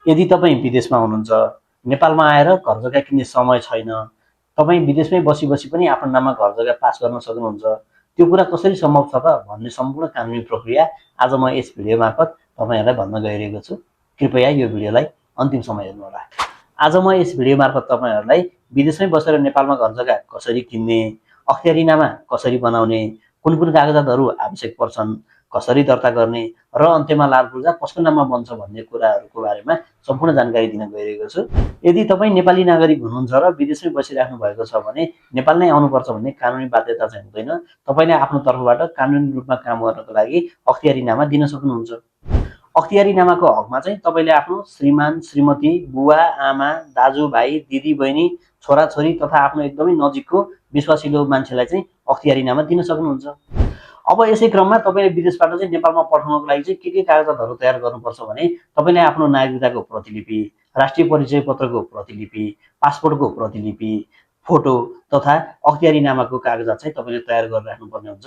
यदि तपाईँ विदेशमा हुनुहुन्छ, नेपालमा आएर घर जग्गा किन्ने समय छैन, तपाईँ विदेशमै बसी बसी पनि आफ्नो नाममा घर जग्गा पास गर्न सक्नुहुन्छ, त्यो कुरा कसरी सम्भव छ त भन्ने सम्पूर्ण कानुनी प्रक्रिया आज म यस भिडियो मार्फत तपाईँहरूलाई भन्न गइरहेको छु। कृपया यो भिडियोलाई अन्तिमसम्म हेर्नुहोला। आज म यस भिडियो मार्फत तपाईँहरूलाई विदेशमै बसेर नेपालमा घर जग्गा कसरी किन्ने, अख्तियारीनामा कसरी बनाउने, कुन कुन कागजातहरू आवश्यक पर्छन्, कसरी दर्ता गर्ने र अन्त्यमा लाल पूर्जा कसको नाममा बन्छ भन्ने कुराहरूको बारेमा सम्पूर्ण जानकारी दिन गइरहेको छु। यदि तपाईँ नेपाली नागरिक हुनुहुन्छ र विदेशमै बसिराख्नु भएको छ भने नेपाल नै आउनुपर्छ भन्ने कानुनी बाध्यता चाहिँ हुँदैन। तपाईँले आफ्नो तर्फबाट कानुनी रूपमा काम गर्नको लागि अख्तियारीनामा दिन सक्नुहुन्छ। अख्तियारीनामाको हकमा चाहिँ तपाईँले आफ्नो श्रीमान, श्रीमती, बुवा, आमा, दाजु, भाइ, दिदी, बहिनी, छोराछोरी तथा आफ्नो एकदमै नजिकको विश्वासिलो मान्छेलाई चाहिँ अख्तियारीनामा दिन सक्नुहुन्छ। अब यसै क्रममा तपाईँले विदेशबाट चाहिँ नेपालमा पठाउनको लागि चाहिँ के कागजातहरू तयार गर्नुपर्छ भने तपाईँले आफ्नो नागरिकताको प्रतिलिपि, राष्ट्रिय परिचय पत्रको प्रतिलिपि, पासपोर्टको प्रतिलिपि, फोटो तथा अख्तियारीनामाको कागजात चाहिँ तपाईँले तयार गरेर राख्नुपर्ने हुन्छ।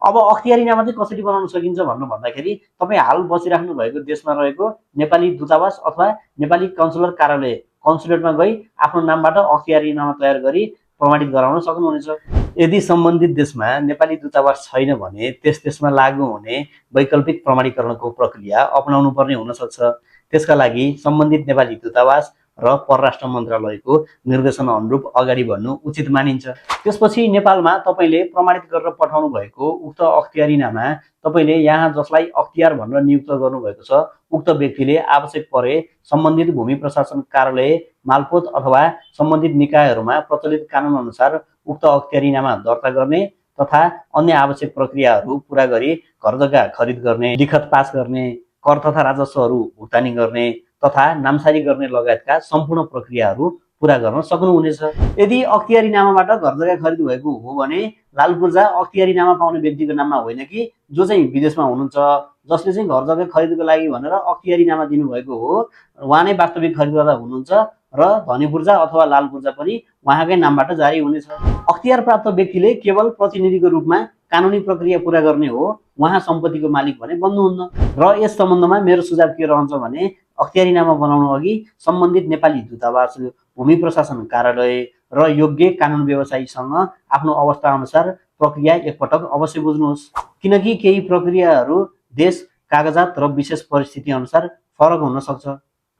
अब अख्तियारीनामा चाहिँ कसरी बनाउन सकिन्छ भन्नु भन्दाखेरि तपाईँ हाल बसिराख्नु भएको देशमा रहेको नेपाली दूतावास अथवा नेपाली कन्सुलर कार्यालय कन्सुलेटमा गई आफ्नो नामबाट अख्तियारीनामा तयार गरी प्रमाणित गराउन सक्नुहुनेछ। यदि सम्बन्धित देशमा नेपाली दूतावास छैन भने त्यस देशमा लागू हुने वैकल्पिक प्रमाणीकरणको प्रक्रिया अपनाउनु पर्ने हुन सक्छ। त्यसका लागि सम्बन्धित नेपाली दूतावास र परराष्ट्र मन्त्रालयको निर्देशन अनुरूप अगाडि बढ्नु उचित मानिन्छ। त्यसपछि नेपालमा तपाईँले प्रमाणित गरेर पठाउनु भएको उक्त अख्तियारीनामा तपाईँले यहाँ जसलाई अख्तियार भनेर नियुक्त गर्नुभएको छ उक्त व्यक्तिले आवश्यक परे सम्बन्धित भूमि प्रशासन कार्यालय, मालपोत अथवा सम्बन्धित निकायहरूमा प्रचलित कानुन अनुसार उक्त अख्तियारीनामा दर्ता गर्ने तथा अन्य आवश्यक प्रक्रियाहरू पूरा गरी घर जग्गा खरिद गर्ने, लिखत पास गर्ने, कर तथा राजस्वहरू भुक्तानी गर्ने तथा नामसारी गर्ने लगायतका सम्पूर्ण प्रक्रियाहरू पूरा गर्न सक्नुहुनेछ। यदि अख्तियारीनामाबाट घर जग्गा खरिद भएको हो भने लाल पूर्जा अख्तियारीनामा पाउने व्यक्तिको नाममा होइन कि जो चाहिँ विदेशमा हुनुहुन्छ, जसले चाहिँ घर जग्गा खरिदको लागि भनेर अख्तियारीनामा दिनुभएको हो, उहाँ नै वास्तविक खरिददाता हुनुहुन्छ र धनी पूर्जा अथवा लाल पूर्जा पनि उहाँकै नामबाट जारी हुनेछ। अख्तियार प्राप्त व्यक्तिले केवल प्रतिनिधिको रूपमा कानुनी प्रक्रिया पूरा गर्ने हो, उहाँ सम्पत्तिको मालिक भने बन्नुहुन्न। र यस सम्बन्धमा मेरो सुझाव के रहन्छ भने अख्तियारीनामा बनाउनु अघि सम्बन्धित नेपाली दूतावास, भूमि प्रशासन कार्यालय र योग्य कानुन व्यवसायीसँग आफ्नो अवस्था अनुसार प्रक्रिया एकपटक अवश्य बुझ्नुहोस्, किनकि केही प्रक्रियाहरू देश, कागजात र विशेष परिस्थिति अनुसार फरक हुन सक्छ।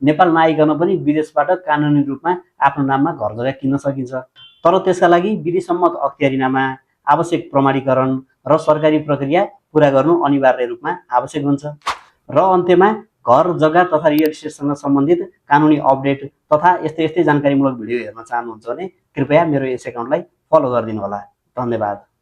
नेपाल नआइकन पनि विदेशबाट कानुनी रूपमा आफ्नो नाममा घर जग्गा किन्न सकिन्छ, तर त्यसका लागि विधिसम्मत अख्तियारीनामा, आवश्यक प्रमाणीकरण र सरकारी प्रक्रिया पूरा गर्नु अनिवार्य रूपमा आवश्यक हुन्छ। र अन्त्यमा घर जग्गा तथा रियल इस्टेटसँग सम्बन्धित कानुनी अपडेट तथा यस्तै जानकारीमूलक भिडियो हेर्न चाहनुहुन्छ भने कृपया मेरो यस एकाउन्टलाई फलो गरिदिनु होला। धन्यवाद।